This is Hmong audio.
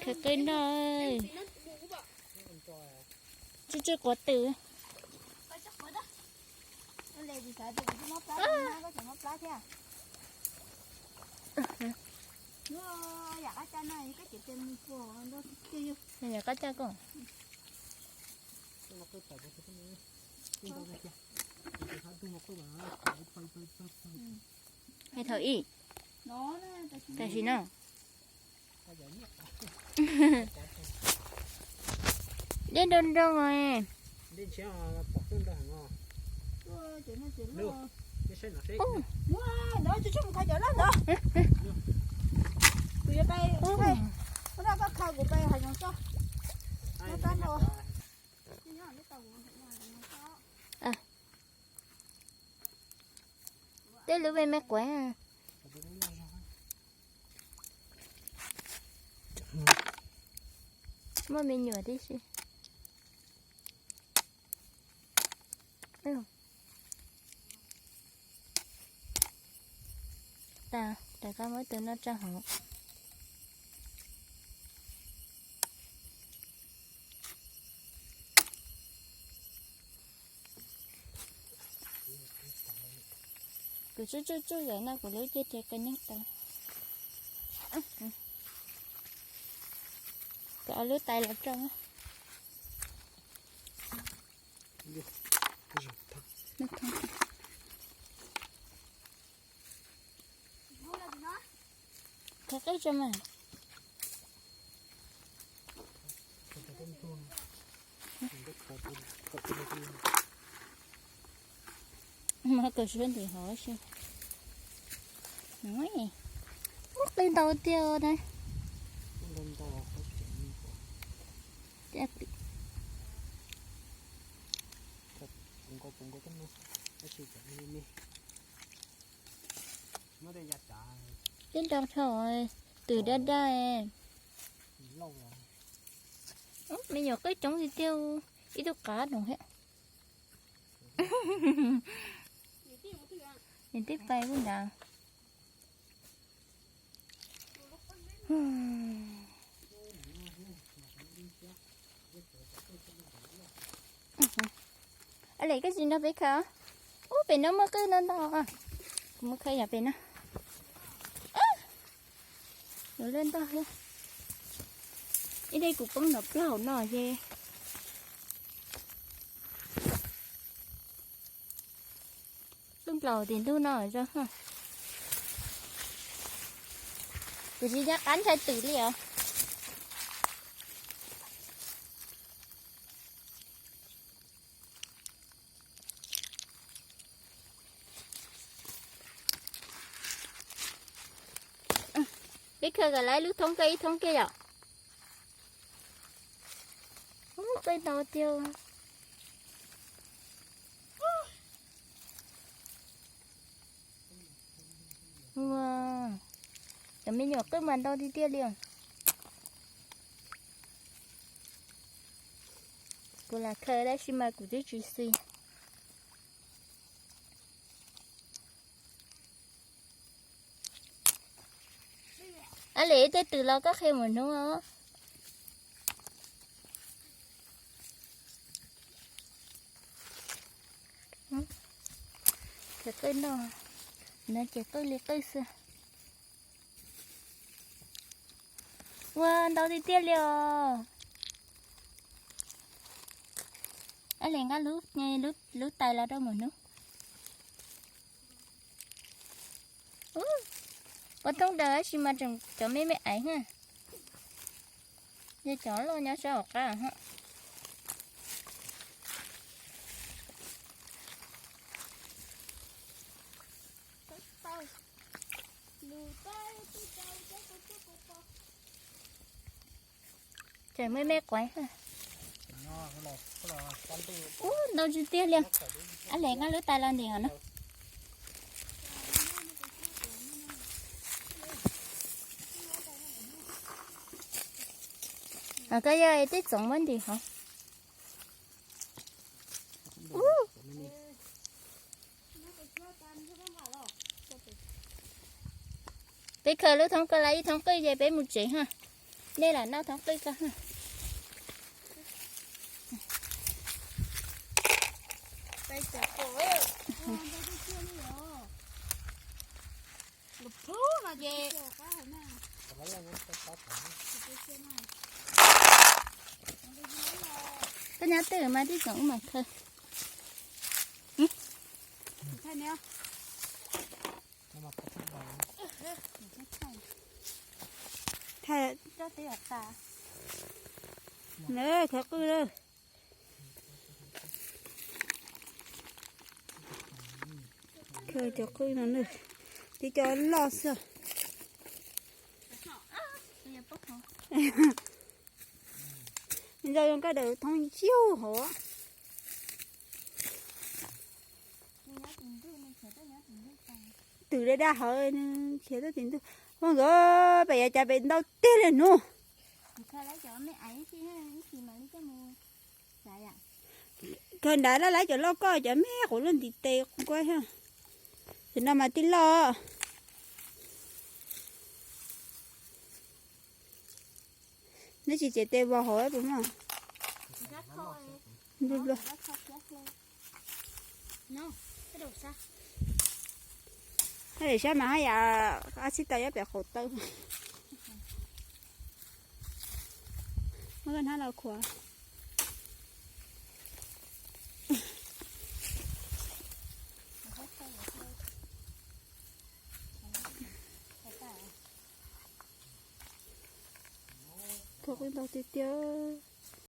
Qw no, tsw tsw quav twm. Yam qab caj ko. Hais thaum ib, tam sim no. Dej nroo nroo. Tej lub me me quav. Muaj me nyuam tib si. Tas, rov qab muab tus no tso hauv. Kuv tsuj tsuj tsuj yam no kuv lub ciaj ces qw neeg tau. Kuv ob lub tais los rau. Thov qwj tso mas. Mas kom suab ntim hov si. Ub, qwj ntau tiag na. Tib nrau dhau, twm daj daj. Me nyuam qwj coob tiag tiag, ib tug qab no thiab. Nws twb pais ub nrad. Lem koj tsis nrog peb khaws. Ub, pem no muaj qwj ntau ntau. Kuv mus khaws yam pem no. Yuav luaj ntog thiab. Ib daim kuv poob nrov plaub hauv no ces. Lub nplaum tim ntug no zoo. Kuv tsis nco qab ntshai twm li os. Peb khaws kom lawv lub thoob koj ib thoob kiag yom. Ub, qwj ntau tiag. Ua, cov me nyuam qwj mas ntau tiag tiag li os. Kuv lam khaws tab sis mas kuv twb tsis xis. Ab, lem tej twm los koj qhia mus hnub os. Ces qwj no, no ces qwj li qwj xwb. Ua, ntau tiag tiag li os. Ab, lem nqa lub, lub tais los rau mus hnub. Ua thoob daws tab sis mas tseem cov me me aiv na. Yog cov loj nyob sab hauv qab. Tseem me me quav. Ub, ntau tiag tiag li. Ab, lem nqa lub tais los ntim os na. Koj yog tej txoov muab ntim hov. Peb khaws lub thoob koj lawv ib thoob qwj ces peb mus tsev ha. Nej lam noj thoob qwj ko. Koj nyob twg mas tib tsoom wb mas khaws. Khaws qwj, khaws cov qwj no na, tib co loj xwb. Nco zoo koj daws thoob yug hov. Twm daj daj hov, khiav tuaj tim ntug. Ua nkawd pem yav cas pem ntau tiag li hnub. Khaws nrad laj lab cov loj koj cov me quav luaj ntiv tes nkuaj thiab. Tim no mas tij loj. Neb tsis tsev tes vos hauv puas muaj? Nplua. Haj daim sab mas haj yam ab txhib tau ib pem qaum taw. Muab koj hnab los khuam. Khaws qwj ntau tiag tiag.